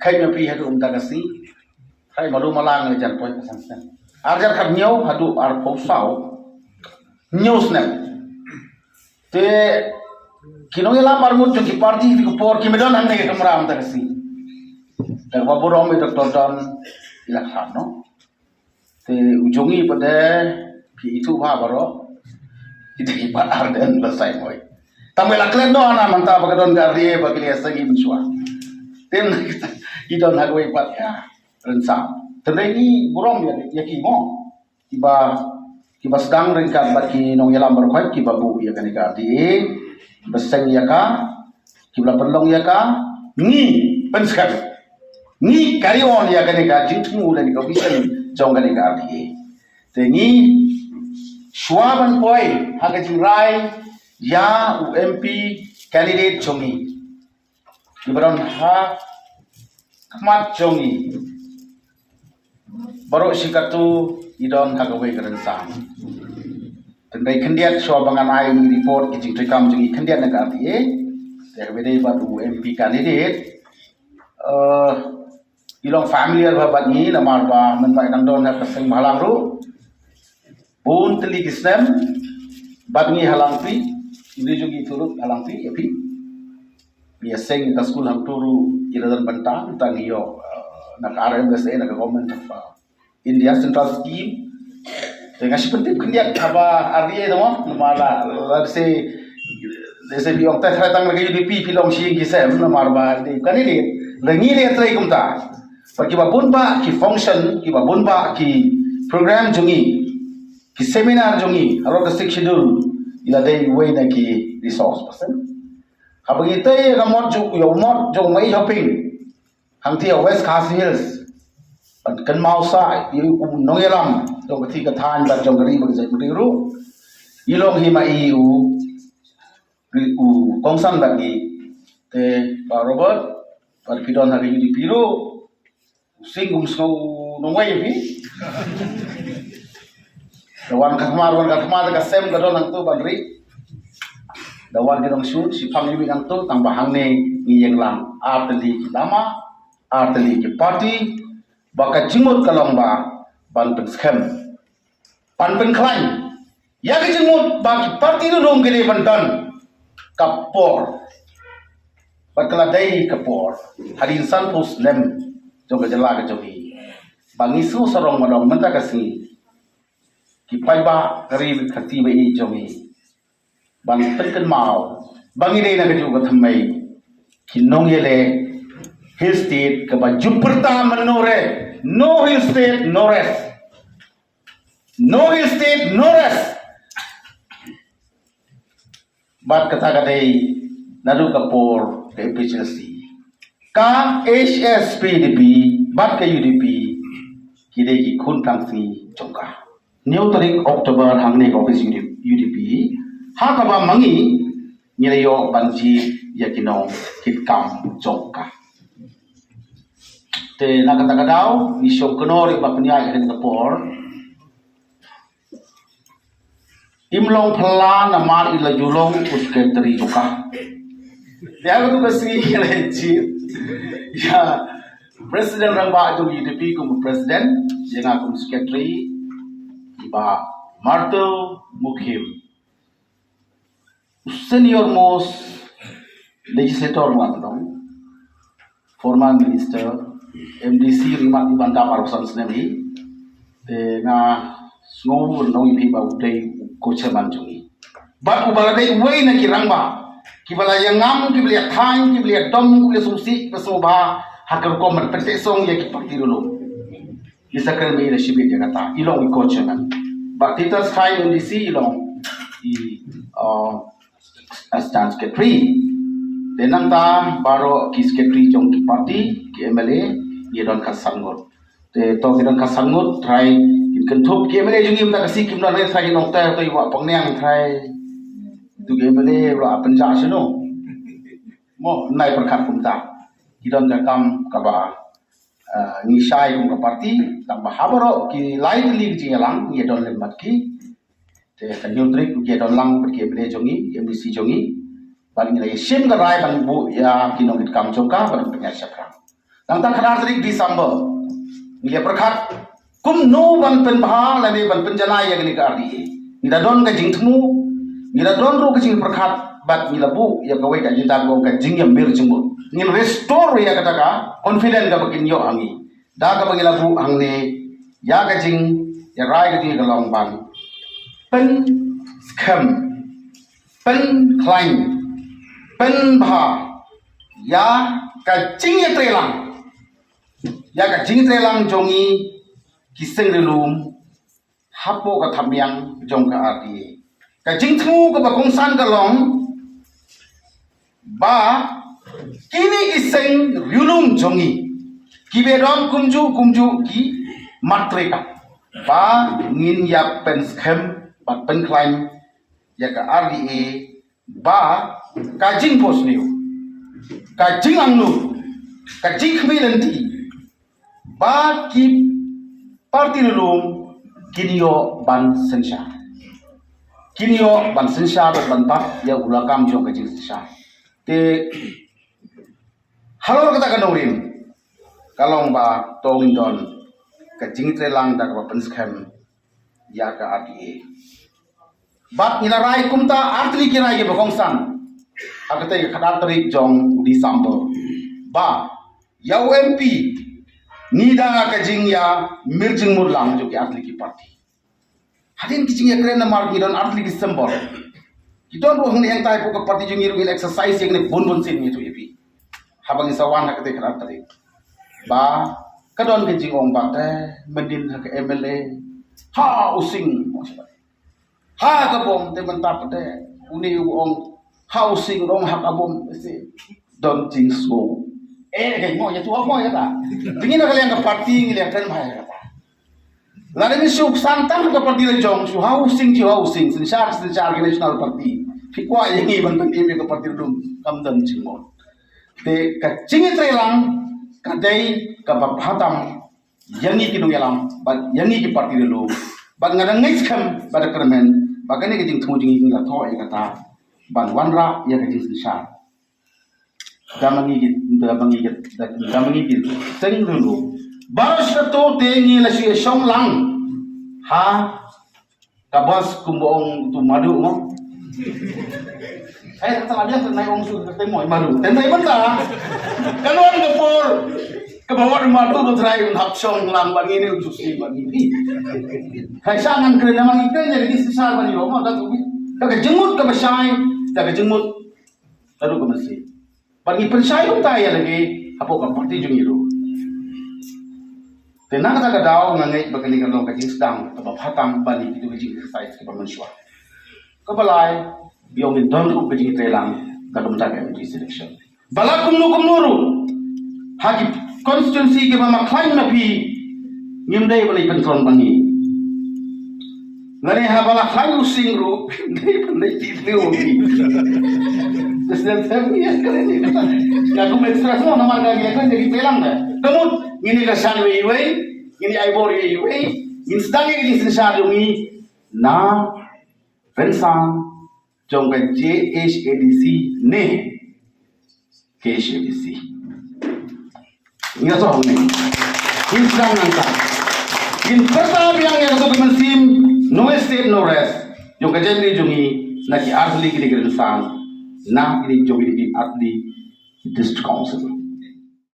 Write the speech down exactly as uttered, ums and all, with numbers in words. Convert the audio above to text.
Hei ma phi haduh mynta ka sngi. Hei malu malang le jan poi ka san snem. Ar jar khat hynñiew haduh arphew saw hynñiew snem. Te ki nongïalam arngut jong ki party ki por ki me don hangne ka kamra mynta ka sngi. Da kaba burom i Doctor Don i la khan, no. Te u jong i pat de phi ithuh bha baroh. Ita i pat ar den ba sai moi. Tang ba la klet noh na mynta ba ka don ka R D A ba ki la seng i mynshuwa. Te i don ha kawei pat ïa rynsan. Te ngi burom ïa ïa ki mo. Kiba kiba sdang ryngkat bad ki nongïalam baroh kiba buh ïa kane ka R D A. Ba seng ïa ka kiba la pynlong ïa ka, ngi pynskhem, ngi carry on ïa kane ka jingthmu lane ka vision jong kane ka R D A. Te ngi shuwa ban poi ha ka jingrai ïa u M P candidate jong ngi, kiba don ha khmat jong ngi, baroh shi katto i don ha kawei ka rynsan. Te dei khyndiat shuwa ba ngan ai report ki jingtreikam jong ngi khyndiat na ka R D A. Te kaba dei bad u M P candidate, eh, i long familiar bha bad ngi namar ba mynta i dang don ha ka seng bhalang ruh. Bun tylli ki snem bad ngi ha Langpih, i dei jong ngi tu ruh ha Langpih ïa phi. Ngi ïa seng ka skul hangtu ruh i la don bynta, tang ïoh, eh, na ka R M S A, na ka Government of, uh, India Central Scheme. Te nga shu pyntip khyndiat haba R D A tang mo, namar la, la se, la se phi ong te trai tang la ka U D P phi long shi ïing ki sem, namar ba dei kane dei, la ngi dei trei kumta. Bad kiba bun bah ki function, kiba bun bah ki program jong ngi, ki seminar jong ngi halor ka Sixth Schedule, i la dei wei na ki resource person. Haba ngi tei ïa ka mot jong, ïa u mot jong Mei Hoping hangtei ha West Khasi Hills, ban kynmaw sah ïa u nongïalam jong ka thaiñ, ka thaiñ bad jong ka ri bad ka jaitbynriew ruh. I long hi ma i u, u kongsan bad ngi. Te Bah Robert, bad phi don ha ka U D P ruh, u sing um sngew nongwei ïa phi. Da wan ka thma, wan ka thma, da ka sem ka don hangtu ban ri. Da wan ki nongshun shipang ïa ngi hangtu, tang ba hangne ngi ïeng lang ar tylli ki lama, ar tylli ki party. Ba ka jingmut ka long ba ban pynskhem, ban pynkhlaiñ ïa ka jingmut ba ki party lulum ki dei ban don ka por. Bad ka la dei ka por hadien sanphew snem jong ka jylla ka jong ngi, ba ngi shu sarong ba long mynta ka sngi ki paidbah ka ri Khasi ba ïeit jong ngi ban pynkynmaw ba ngi dei na kajuh ka thymmei ki nongïaleh Hill State kaba ju pyrta mynno re, no Hill State, no rest. No Hill State, no rest. Bad kata ka dei naduh ka por ka A P H L C. Ka H S P D P bad ka U D P ki dei ki khun tang sngi jong ka. Hynñiew tarik October hangne ka office U D P, U D P, ha kaba ma ngi ngi la ïoh ban jied ïa ki nongkitkam jong ka. Te na kata ka daw ngi shong kynnoh ïa ba pynïaid ha kane ka por. Im long phylla namar i la ju long u secretary jong ka. Te ha katu ka sngi ngi la jied ïa president rangbah jong U D P kum president, ïa nga kum secretary, i Bah Marto Mukhim, senior most legislator ngan ong, former minister, M D C ri mat i ban dap arphew san snem hi. Te nga sngew nong i phi ba u dei u co-chairman jong ngi. Bad u ba la dei uwei na ki rangbah kiba la ïa ngam, kiba la ïa thaiñ, kiba la ïa dom, kiba la ïa sngewsih, kiba sngewbha ha ka rukom ban pynteh song ïa ki party lulum. Ngi sa kren ba i la shibit ïa kata, i long i co-chairman. Bah Titus Khain M D C i long i, uh, assistant secretary. Te nangta baroh ki secretary jong ki party, ki M L A, ngi don khatsan ngut. Te to ki don khatsan ngut, trai kin kynthup ki M L A jong ngi mynta ka sngi kim don re, trai kin ong te to i Wah Pangniang trai. Tu ki M L A ruh pynjah shano. Mo, nai pyrkhat kumta. Ki don ka kam kaba, ah, ngi shai kum ka party, tang ba ha baroh ki lai tylli ki jingïalang ngi don lem bad ki. Te ka hynñiew tarik ngi don lang bad ki M L A jong ngi, M D C jong ngi. Bad ngi la ïa shim ka rai ban buh ïa ki nongkitkam jong ka ban pynïaid shaphrang. Nangta khatar tarik December, ngi la pyrkhat kumno ban pynbha lane ban pynjanai ïa kane ka R D A. Ngi la don ka jingthmu, ngi la don ruh ka jingpyrkhat, bad ngi la buh ïa kawei ka jingdang long ka jingïamir jingmut. Ngin restore ïa kata ka confidence kaba kin ïoh ha ngi. Da kaba ngi la buh hangne ïa ka jing, ïa rai ka jing ka long ban pynskhem, pynkhlaiñ, pynbha ïa ka jingïatreilang, ïa ka jingïatreilang jong ngi ki seng ri lum hapoh ka thapniang jong ka R D A. Ka jingthmu kaba kongsan ka long ba kine ki seng ri lum jong ngi kiba don kumjuh kumjuh ki mat treikam, ba ngin ïa pynskhem bad pynkhlaiñ ïa ka R D A, ba ka jingphohsniew, ka jingangnud, ka jingkhmih lynti, ba ki parti ri lum kin ïoh ban synshar. Kin ïoh ban synshar, ban bat ïa u lakam jong ka jingsynshar. Te halor kata ka nongrim ka long ba to ngin don ka jingtreilang da kaba pynskhem ïa ka R D A. Bad ngi la rai kumta artylli ki rai kiba kongsan ha katei ka khatar tarik jong December, ba ïa u M P ngi da ka jingïamir jingmut lang jong ki artylli ki parti. Hadien ki jingïakren namar ngi don artylli ki symbol. Ki don ruh hangne hangtai hapoh ka parti jong ngi ruh ngin exercise ïa kane bun bun sien, ngi ïathuh ïa phi. Haba ngin sa wan ha katei ka khatar tarik, ba ka don ka jingong ba te mynnin ha ka M L A ha u Sing, ha ka bom, te mynta pat te une u ong ha u Sing u ong ha ka bom. Te don jingsngew. Eh, ka mo ïathuh mo ïa kata. Te ngi na ka liang ka parti ngi la kren bha ïa kata. Lada ngi shu ksan tang ha ka parti la jong, shu ha u Sing, shu ha u Sing, synshar synshar ki National Party, phi kwah ïa ngi ban pynim ïa ka parti ri lum, kam don jingmut. Te ka jingïatreilang ka dei kaba bha tam ïa ngi ki nongïalam bad ïa ngi ki parti ri lum. Bad nga da ngeit skhem bad da kyrmen ba kane ka jingthmu jong ngi, ngi la thoh ïa kata ban wanrah ïa ka jingsynshar da ma ngi ki, da ma ngi ki, da ma ngi ki seng ri lum. Baroh shi katta te ngi la shu ïashong lang ha ka bos kumba ong utu Madu mo. Hai, kata la biang nai ong shu kata mo Madu. Te nai mynta ka long ka por kaba wat Madu, U Trai un hap shong lang bad ngi ne, utu shi bad ngi. Hai, sha ngan kren, namar ngi kren ïa ka jingsynshar ban ïoh mo, da ka jingmut kaba shai, da ka jingmut naduh ka mynsiem. Bad ngi pynshai kumta ïa lade hapoh ka parti jong ngi ruh. Te na kata ka daw nga ngeit ba kane ka long ka jingsdang kaba bha tam ban ïa kito ki jingexercise kiba mynshuwa. Kaba lai, ïa ngin don ruh ka jingtreilang da ka bynta ka M D C election. Ba la kumno kumno ruh ha ki constituency kiba ma khlaiñ ma phi, ngim dei ban leit pyntrong ba ngi. Lane haba la khlaiñ u Sing ruh, ngim dei ban leit pyntrong ba ngi. President Sam, ngi ïa kren ïa kata. Nga kum express mo namar ka ngi ïa kren ïa ki treilang de. Ka mut ngin ïa kyrshan iwei iwei, ngin ïa ai bor iwei iwei, ngin sdang ïa ka jingsynshar jong ngi na rynsan jong ka J H A D C ne K H A D C. Nga shu ong ne, ngin sdang nangta. Ngin pyrta biang ïa kato ka mynsiem no state no rest jong ka jaitbynriew jong ngi na ki artylli kine ki rynsan, na kine jong kine ki artylli District Council.